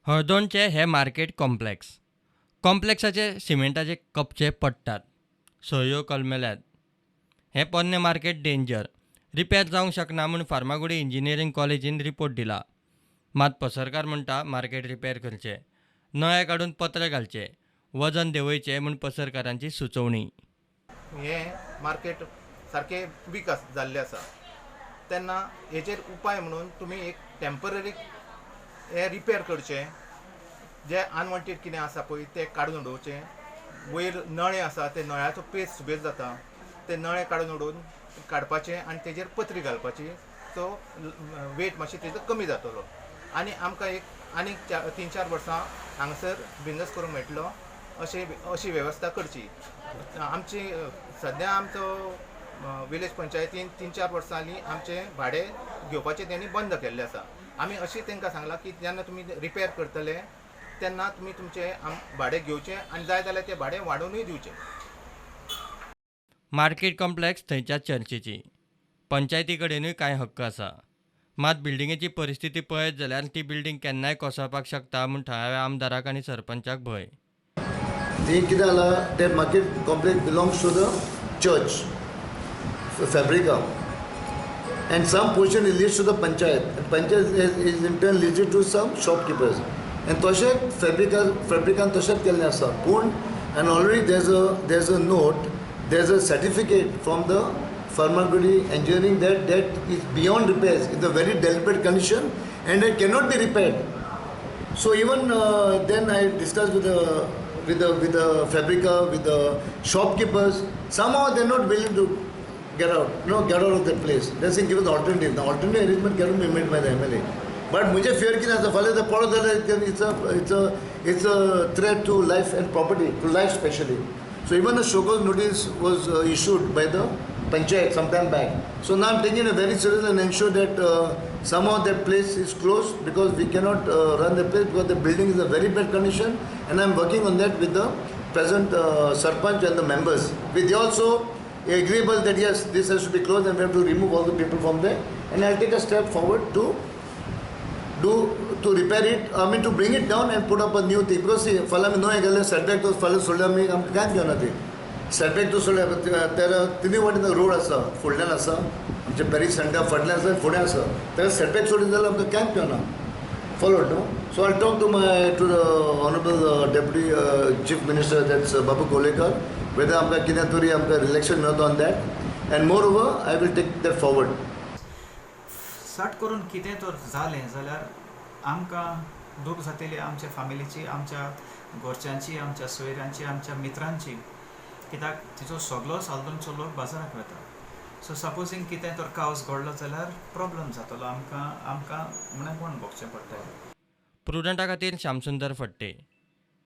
हळदोणचें हें market complex. कॉम्प्लेक्साचे सिमेंटाचे कपचे पडटात, सळयो कलमेल्यात. हें पोन्नें मार्केट डेंजर, रिपेर जावंक शकना म्हूण फार्मागुडी इंजिनियरींग कॉलेजीन रिपोर्ट दिला. मात पसरकार म्हणटा, मार्केट रिपेर करचें, नळे काडून पत्रे घालचे, वजन देंवयचें म्हूण पसरकारांची सुचोवणी. हें मार्केट सारकें वीक जाल्लें आसा. तेन्ना हेजेर उपाय म्हणून तुमी एक टेम्पररी हें रिपेर करचें. जे अनवॉन्टेड कितें आसा पळय तें काडून उडोवचें. वयर नळे आसा, ते नळ्याचो पेज सुबेज जाता, ते नळे काडून उडोवन काडपाचे आनी तेजेर पत्री घालपाची. सो वेट मातशें तेजो कमी जातलो आनी आमकां एक आनीक 3-4 वर्सां हांगासर बिजनस करूंक मेळटलो अशें अशी वेवस्था करची आमची. सद्या आमचो विलेज पंचायतीन 3-4 वर्सां जालीं आमचें भाडें घेवपाचें तेणी बंद केल्लें आसा. आमी अशें तांकां सांगलां की जेन्ना तुमी रिपेर करतले तेन्ना तुमी तुमचें भाडें घेवचें आनी जाय जाल्यार तें भाडें वाडोवनूय दिवचें. मार्केट कॉम्प्लेक्स थंयच्या चर्चेची पंचायती कडेनूय कांय हक्क आसा. मात बिल्डिंगेची परिस्थिती पळयत जाल्यार ती बिल्डिंग केन्नाय कोसळपाक शकता म्हूण थळाव्या आमदाराक आनी सरपंचाक भंय. ते कितें जालां, तें market complex belongs to the church, Fabrica, and some portion is leased to the panchayat, and panchayat is in turn leased to some shopkeepers. And तशेंच फेब्रिका फेब्रिकान तशेंच केल्लें आसा. पूण and already there's a note, there's a certificate from the Farmagudi engineering that that is beyond repairs, in a very deliberate condition and it cannot be repaired. So even then I discussed with the Fabrica, with the shopkeepers. Somehow they're not willing to get out, no, get out of that place. They're saying, "Give us the alternative." The alternative arrangement cannot be made by the MLA. But मुझे fear कितें आसा, फाल्यां जर पडत जाल्यार it's a threat to life and property, to life specially. So even a show cause notice was issued by the panchayat some time back. So now I'm taking it very serious and ensure that somehow that place is closed, because we cannot run the place, because the building is in a very bad condition, and I'm working on that with the present sarpanch and the members. With they also agreeable that yes, this has to be closed and we have to remove all the people from there, and I'll take a step forward to do to repair it, I mean, to bring it down and put up a new thing. Because see, फाल्यां आमी न्हय गेले setback तो फाल्यां सोडल्यार आमी आमकां कांयच घेवना ती. सेटबॅक तो सोडल्यार तेरा तिनूय वाटेन रोड आसा. फुडल्यान आसा आमचे पॅरीश सेंटर, फाटल्यान आसा, फुडें आसा. ताका सेटबॅक सोडून जाल्यार आमकां कांयच घेवना. Followed, no? So I'll talk to the honourable Deputy Chief Minister, that's Babu Kolekar, whether आमकां कितें तरी आमकां रिलॅक्सेशन मेळटा on that, and moreover, I will take that forward. सट करून कितें तर जालें जाल्यार आमकां दूख जातली, आमच्या फामिलीची, आमच्या घरच्यांची, आमच्या सोयऱ्यांची, आमच्या मित्रांची. कित्याक तिचो सगळोच हळदोणचो लोक बाजाराक वता. सो सपोजींग कितें तर कावस घडलो जाल्यार प्रॉब्लम जातलो आमकां. आमकां उणेपण भोगचें पडटलें. प्रुडंटा खातीर श्यामसुंदर फडते.